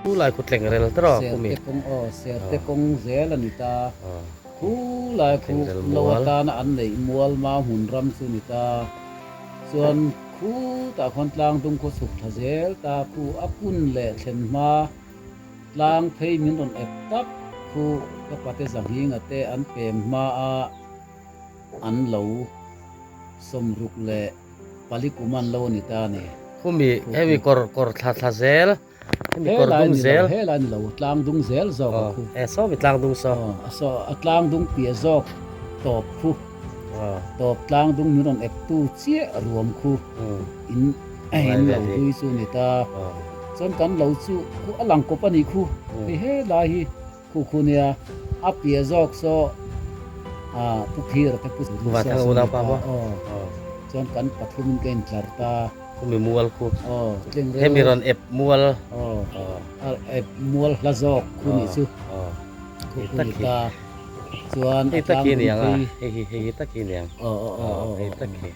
Khu lai khu tleng rel tawh kumi. Serte kawng aw serte kawng zel a ni ta. Khu lai khu lo atana an neih mual mau hmun ram chu ni ta. Chuan khu tah khuan tlang dung khaw chhuk tha zel ta khu a kun leh thlen hma tlang phei min rawn ep tak khu ka pate zanghinga te an pem hma a an lo 64 kum an lo a ni ta a ni. Khumi hemi kawr kawr thla thla zel hemi kawr dung zel. He lai ni lo tlang dung zel zawk a khu. E saw mi tlang dung saw. A saw a tlang dung piah zawk tawp khu. Tawp tlang dung min rawn ep tu chiah ruam khu in in lo hlui chu a ni ta. Chuan kan lo chu khu a lang kawp a nih khu hei helai hi. Khu khu nia a piah zawk saw ah Pu Phir te Pu Vathang unau pa maw? Aw chuan kan pathum in ka in tlar ta. Khu mi mual khu. Aw tling rel. Hemi rawn ep mual. Aw a ep mual hla zawk khu nih chu. Aw khu khu ni ta chuan hei tak hi niang a hei hi hei hi tak hi niang. Aw aw aw hei tak hi.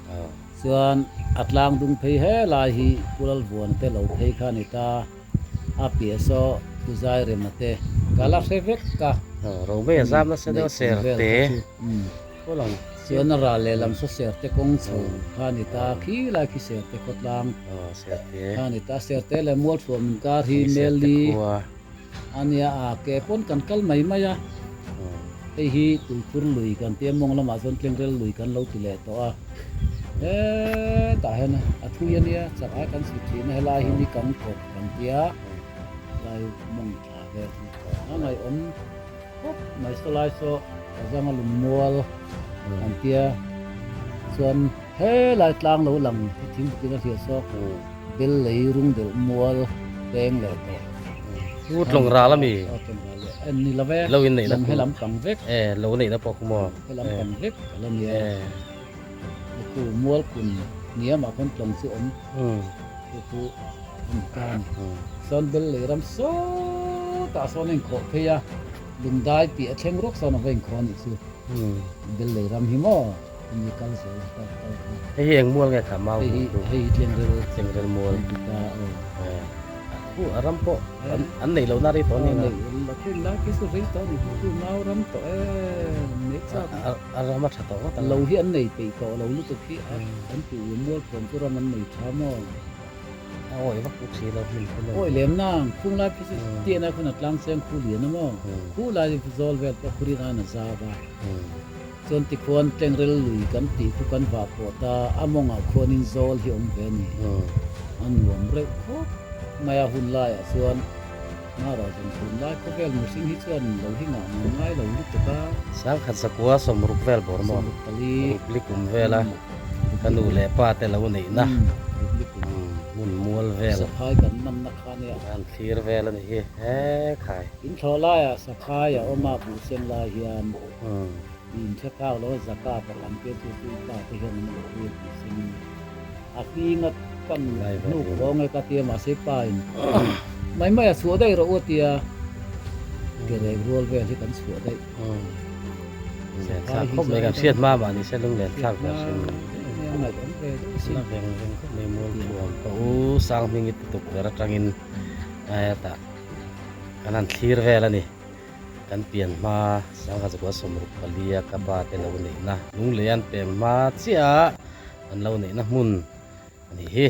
Aw. Chuan a tlang dung phei helai hi Pu Lalvuana te lo phei kha a ni ta. A piah saw Pu Zairema te ka la hre vek ka. Romei a zam nasa deuh a ser te. Chuan a ral lehlam saw ser te kawng chho kha a ni ta khi lai khi ser te khawtlang kha a ni ta. Ser te leh Mualthuam inkar hi Meli a nia a ke pawn kan kal mai mai a. Hei hi tuikhur lui kan tia mawng lamah chuan tlengrel lui kan lo ti leh tawh a. Hetah hian a thui a nia chak ai kan chhut thin a helai hi ni kang kawt kan tia lai mawng thla vel hi a ngaihawm khawp mai saw lai saw a zanga lung mual kan tia chuan helai tlang lo lang hi thingpui in a hliah saw bel lei rung delh mual peng leh tawh. Pu tlawng ral ami? Aw tlawng ral leh en ni lo ve. Lo in neihna khu. Helam pang vek. E lo neihna pawh khu maw? Helam pang vek a la nia. Khu mual kun hniam ah khawn tlawng chu awm khu khu a ni ta a ni. Sawn bel lei ram sawtah sawn a inkhawh phei a, lungdai tih a thleng rawk sawn a va inkhawh a nih chu. Bel lei ram hi maw hemi kal zel kal kal kha. Hei hi eng mual nge kha mau hei hi hei hi tlengrel tlengrel mual a ni ta aw. Pu a ram pawh an neih lohna rei tawh a ni na. Neih a lai khi chu rei tawh a ni pu mau ram tawh em nei chak. A ram a tha tawh ngawt ang. Lo hi an nei peih tawh lo lutuk hi a an tih u mual thuam chu ram an nei tha maw. A awi vak bawk si lo hmun khu lo. Awi lem nang khung lai khi chu tian ai khawn a tlang cheng khu lian a maw. Khu lai zawl vel pawh khu rin aiin a zau a. Chuan tikhuan tlengrel lui kan tih khu kan vah pawh ta a mawngah khuanin zawl hi awm ve a ni. A nuam reuh khawp mai a hun laiah chuan Mara zawng tun lai khawvel mihring hi chuan lo hi ngah nuam ngai lo lutuk a. Sangkhat zakua 64 vel bawr maw? 64. Rukli kum vela ka nu leh pa te lo neihna hmun mual vel. Saphai kan manna kha nia. An thlir vel a nih hi he khai. In thlawh laiah saphai a awm a buhsen lai hian in hre phak lo a zaka pa lam te chu chu pa te hian an lo ui a buhsen in a hlinga kan hnuk khawng e ka tia mahse pa in mai mai a chhuah daih rawh u a tia ke rek rual vel hi kan chhuah daih. Lunglen thlak khawp mai kan hriat hma mah ni se lunglen thlak ber hrim la veng veng khawp mai mual thuam ka u sang hming i tutuk ber atangin hetah kan han thlir vel a ni. Kan pian hma 1964 a ka pa te lo neihna lunglei an pem hma chiah a an lo neihna hmun a nih hi.